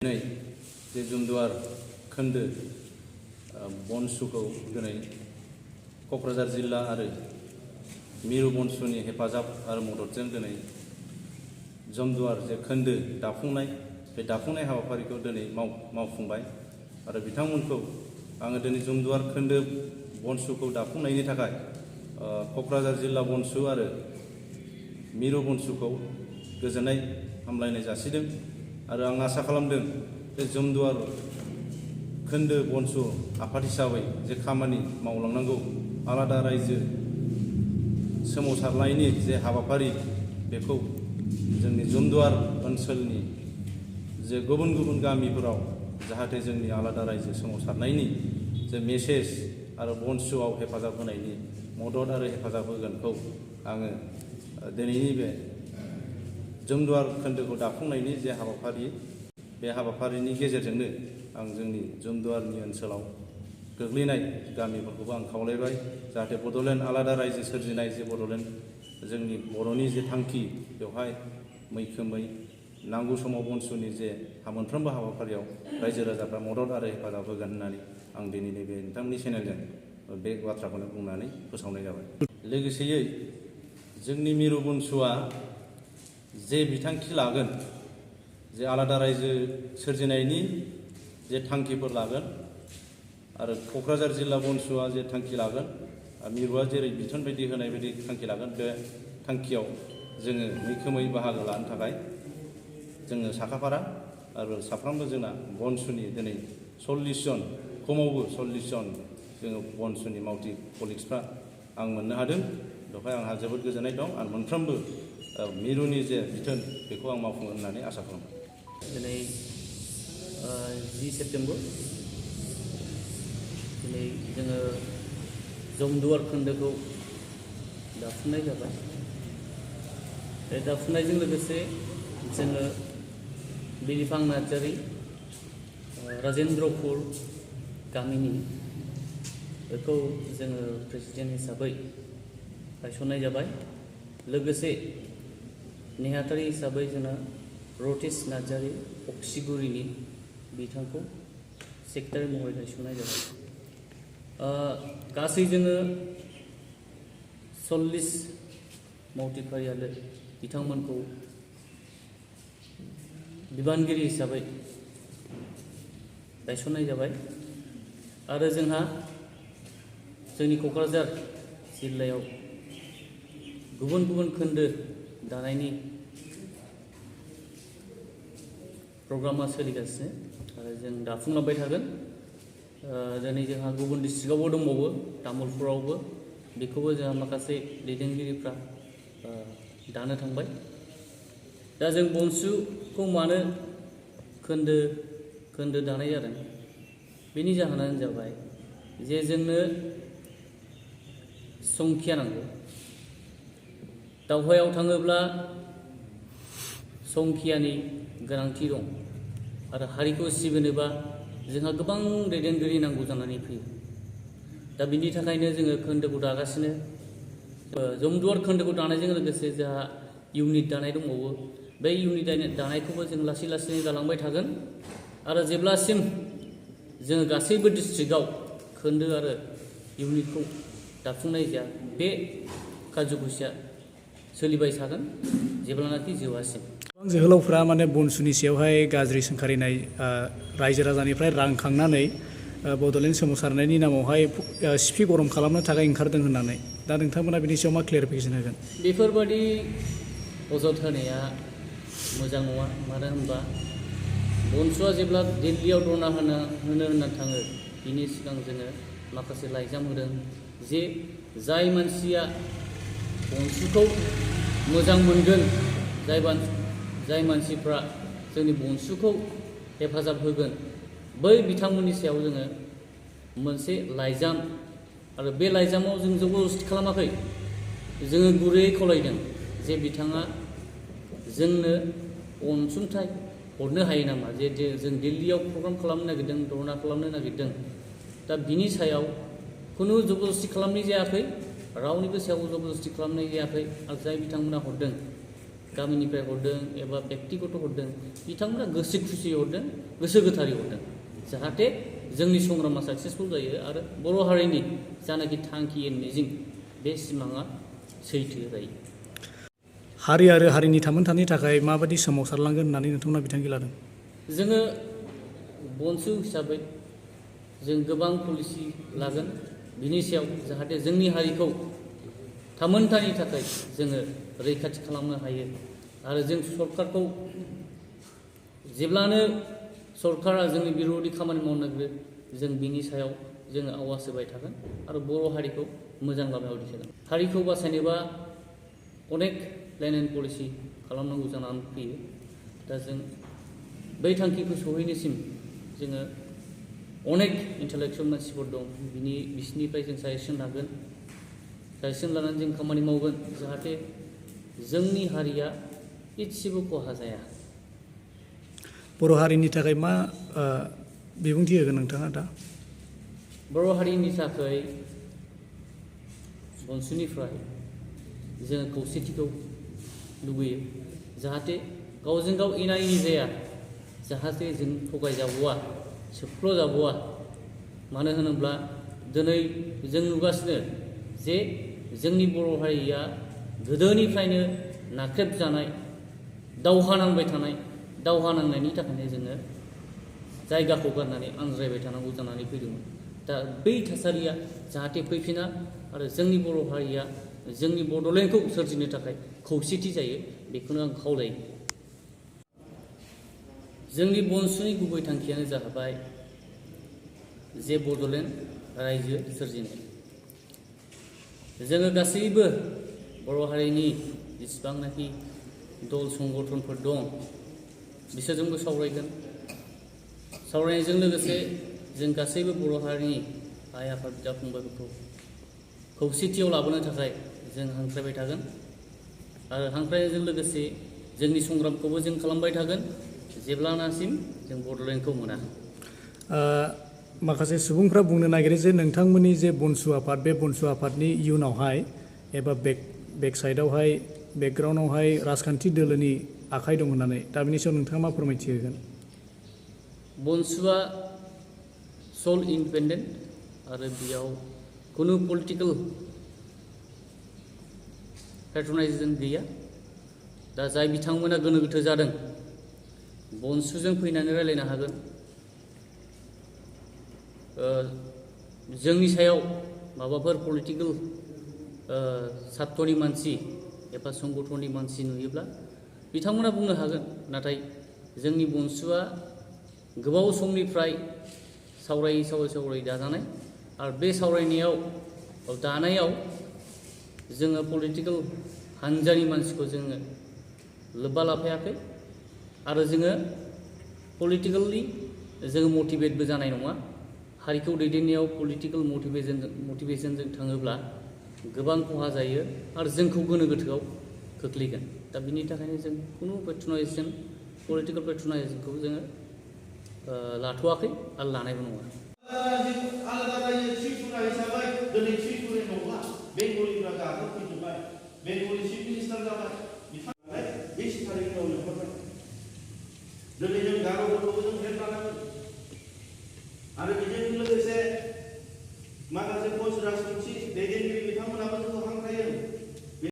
दिनै जे जुमदुवार खोन्दो बनसुखौ दिनै क'क्राझार जिल्ला आरो मिरु बनसुनि हेफाजाब आरो मददजों दिनै जुमदुवार जे खोन्दो दाफुंनाय बे दाफुंनाय हाबाफारिखौ दिनै मावफुंबाय आरो बिथांमोनखौ आङो दिनै जुमदुवार खोन्दो बनसुखौ दाफुंनायनि थाखाय क'क्राझार जिल्ला बनसु आरो मिरु बनसुखौ गोजोननाय हामलायनाय जासिदों आरो आं आसा खालामदों जे जुमदुवार खोन्दो बनसु आफाद हिसाबै जे खामानि मावलांनांगौ आलादा रायजो सोमावसारनायनि जे हाबाफारि बेखौ जोंनि जुमदुवार ओनसोलनि जे गुबुन गुबुन गामिफोराव जाहाथे जोंनि आलादा रायजो सोमावसारनायनि जे मेसेज आरो बनसुआव हेफाजाब होनायनि मदद आरो हेफाजाब होगोनखौ आङो दिनैनि बे जुमदुवार खोन्दोखौ दाफुंनायनि जे हाबाफारि बे हाबाफारिनि गेजेरजोंनो आं जोंनि जुमदुवारनि ओनसोलाव गोग्लैनाय गामिफोरखौबो आं खावलायबाय जाहाथे बड'लेण्ड आलादा रायजो सोरजिनाय जे बड'लेण्ड जोंनि बर'नि जे थांखि बेवहाय मैखोमै नांगौ समाव बनसुनि जे मोनफ्रोमबो हाबाफारियाव रायजो राजाफ्रा मदद आरो हेफाजाब होगोन होननानै आं दिनैनि बे नोंथांनि चेनेलजों बे बाथ्राखौनो बुंनानै फोसावनाय जाबाय। लोगोसेयै जोंनि मिरु बनसुआ जे बिथांखि लागोन जे आलादा रायजो सोरजिनायनि जे थांखिफोर लागोन आरो क'क्राझार जिल्ला बनसुआ जे थांखि लागोन मिरुआ जेरै बिथोन बायदि होनाय बायदि थांखि लागोन बे थांखियाव जोङो मैखोमै बाहागो लानो थाखाय जोङो साखाफारा आरो साफ्रोमबो जोंना बनसुनि दिनै 40 जन खमावबो 40 जन जोङो बनसुनि मावथि कलिग्सफ्रा आं मोननो हादों बेवहाय आंहा जोबोद गोजोननाय दं आरो मोनफ्रोमबो मिरुनि जे बिथोन बेखौ आं मावफुंगोन होननानै आसा खालामो। दिनै 10 सेप्तेम्बर दिनै जोङो जुमदुवार खोन्दोखौ दाफुंनाय जाबाय। बे दाफुंनायजों लोगोसे जोङो बिलिफां नार्जारी राजेन्द्रपुर गामिनि बेखौ जोङो प्रेसिडेन्ट हिसाबै गायसननाय जाबाय। लोगोसे नेहाथारि हिसाबै जोंना रतेश नार्जारी अक्सिगुरिनि बिथांखौ सेक्रेटारि महरै गायसननाय जाबाय। गासै जोङो 40 मावथि फारियालो बिथांमोनखौ बिबानगिरि हिसाबै गायसननाय जाबाय आरो जोंहा जोंनि क'क्राझार जिल्लायाव गुबुन गुबुन खोन्दो दानायनि प्रग्रामा सोलिगासिनो आरो जों दाफुंलांबाय थागोन। दिनै जोंहा गुबुन डिस्ट्रिक्टआवबो दंबावो तामुलपुरावबो बेखौबो जोंहा माखासे दैदेनगिरिफ्रा दानो थांबाय। दा जों बनसुखौ मानो खोन्दो दानाय जादों बेनि जाहोनानो जाबाय जे जोंनो संख्या नांगौ। दावहायाव थाङोब्ला संख्यानि गोनांथि दं आरो हारिखौ सिबिनोबा जोंहा गोबां दैदेनगिरि नांगौ जानानै फैयो। दा बिनि थाखायनो जोङो खोन्दोखौ दागासिनो। जुमदुवार खोन्दोखौ दानायजों लोगोसे जोंहा इउनिट दानाय दंबावो। बे इउनिट दानायखौबो जों लासै लासैनो दालांबाय थागोन आरो जेब्लासिम जोङो गासैबो डिस्ट्रिक्टआव खोन्दो आरो इउनिटखौ दाफुंनाय जाया बे कार्जखुसिया सोलिबाय थागोन जेब्लानाखि जोबासिम। गोबां जोहोलावफ्रा माने बनसुनि सायावहाय गाज्रि सोंखारिनाय रायजो राजानिफ्राय रां खांनानै बड'लेण्ड सोमावसारनायनि नामावहाय सिफि गरम खालामनो थाखाय ओंखारदों होननानै दा नोंथांमोना बिनि सायाव मा क्लियारिफिकेसन होगोन? बेफोरबादि अजद होनाया मोजां नङा। मानो होनबा बनसुआ जेब्ला दिल्लीयाव धरना होनो होनना थाङो बिनि सिगां जोङो माखासे लाइजाम होदों जे जाय मानसिया बनसुखौ मोजां मोनगोन जाय मानसिफ्रा जोंनि बनसुखौ हेफाजाब होगोन बै बिथांमोननि सायाव जोङो मोनसे लाइजाम आरो बे लाइजामाव जों जबरदस्ति खालामाखै। जोङो गुरैयै खावलायदों जे बिथाङा जोंनो अनसुंथाइ हरनो हायो नामा जे जों दिल्लीयाव प्रग्राम खालामनो नागिरदों धरना खालामनो नागिरदों। दा बिनि सायाव खुनु जबरदस्ति खालामनाय जायाखै रावनिबो सायाव जबरदस्ति खालामनाय जायाखै आरो जाय बिथांमोना हरदों गामिनिफ्राय हरदों एबा बेक्तिगत हरदों बिथांमोना गोसो खुसियै हरदों, गोसो गोथारै हरदों, जाहाथे जोंनि संग्रामा साक्सेसफुल जायो आरो बर' हारिनि जानाखि थांखि मिजिं बे सिमाङा सैथो जायो। हारि आरो हारिनि थामोनथानि थाखाय माबायदि सोमावसारलांगोन होननानै नोंथांमोना बिथांखि लादों? जोङो बनसु हिसाबै जों गोबां पलिसि लागोन बिनि सायाव, जाहाथे जोंनि हारिखौ थामोनथानि थाखाय जोङो रैखाथि खालामनो हायो। आरो जों सरकारखौ जेब्लानो सरकारा जोंनि बिरोधि खामानि मावनो नागिरो जों बिनि सायाव जोङो आवाज होबाय थागोन आरो बर' हारिखौ मोजां लामायाव दिन्थिगोन। हारिखौ बासायनोबा अनेक लाइन एन्ड पलिसि खालामनांगौ जानानै फैयो। दा जों बै थांखिखौ सहैनायसिम जोङो अनेक इन्टेलेक्सुवेल मानसिफोर दं, बिसिनिफ्राय जों साजेसन लागोन, साजेसन लानानै जों खामानि मावगोन जाहाथे जोंनि हारिया इसेबो खहा जाया। बर' हारिनि थाखाय मा बिबुंथि होगोन नोंथाङा दा? बर' हारिनि थाखाय बनसुनिफ्राय जों खौसेथिखौ लुबैयो, जाहाथे गावजों गाव एना एनि जाया, जाहाथे जों थगायजाबावा, सोबख्ल'जाबावा। मानो होनोब्ला दिनै जों नुगासिनो जे जोंनि बर' हारिया गोदोनिफ्रायनो नाख्रेबजानाय, दावहा नांबाय थानाय, दावहा नांनायनि थाखायनो जोङो जायगाखौ गारनानै आनज्रायबाय थानांगौ जानानै फैदोंमोन। दा बै थासारिया जाहाथे फैफिना आरो जोंनि बर' हारिया जोंनि बड'लेण्डखौ सोरजिनो थाखाय खौसेथि जायो, बेखौनो आं खावलायो। जोंनि बनसुनि गुबै थांखियानो जाहैबाय जे बड'लेण्ड रायजो सोरजिनाय। जोङो गासैबो बर' हारिनि जेसेबांनाखि दल संगठनफोर दं बिसोरजोंबो सावरायगोन। सावरायनायजों लोगोसे जों गासैबो बर' हारिनि आइ आफा बिदा फंबायफोरखौ खौसेथियाव लाबोनो थाखाय जों हांख्रायबाय थागोन आरो हांख्रायनायजों लोगोसे जोंनि संग्रामखौबो जों खालामबाय थागोन जेब्लानासिम जों बड'लेण्डखौ मोना। माखासे सुबुंफ्रा बुंनो नागिरो जे नोंथांमोननि जे बनसु आफाद, बे बनसु आफादनि इयुनावहाय एबा बेक साइडआवहाय, बेकग्राउन्डआवहाय राजखान्थि दोलोनि आखाइ दं होननानै। दा बिनि सायाव नोंथाङा मा फोरमायथि होगोन? बनसुआ सल इन्डिपेन्डेन्ट आरो बेयाव खुनु पलिटिकेल पेट्रनाइजेसन गैया। दा जाय बिथांमोना गोनो गोथो जादों बनसुजों फैनानै रायलायनो हागोन। जोंनि सायाव माबाफोर पलिटिकेल सात्तनि मानसि एबा संगठननि मानसि नुयोब्ला बिथांमोना बुंनो हागोन। नाथाय जोंनि बनसुआ गोबाव समनिफ्राय सावरायै दाजानाय आरो बे सावरायनायाव दानायाव जोङो पलिटिकेल हान्जानि मानसिखौ जोङो लोब्बा लाफायाखै आरो जोङो पलिटिकेलि जोङो मटिभेटबो जानाय नङा। हारिखौ दैदेननायाव पलिटिकेल मटिभेशनजों थाङोब्ला गोबां खहा जायो आरो जोंखौ गोनो गोथोआव खोख्लैगोन। दा बिनि थाखायनो जों खुनु पेट्रनाइजेसन, पलिटिकेल पेट्रनाइजेसनखौ जोङो लाथ'वाखै आरो लानायबो नङा। आलादा रायजो त्रिपुरा हिसाबै दिनै त्रिपुरानि नङा, बेंगलिफ्रा गाग्लोबफैजोब्बाय, बेंगलि चिफ मिनिस्टार जाबाय, बिथांमोना 20 थारिखनि उनाव लिंहरबाय। दिनै जों गार'फोरखौबो जों हेल्प लानांगोन आरो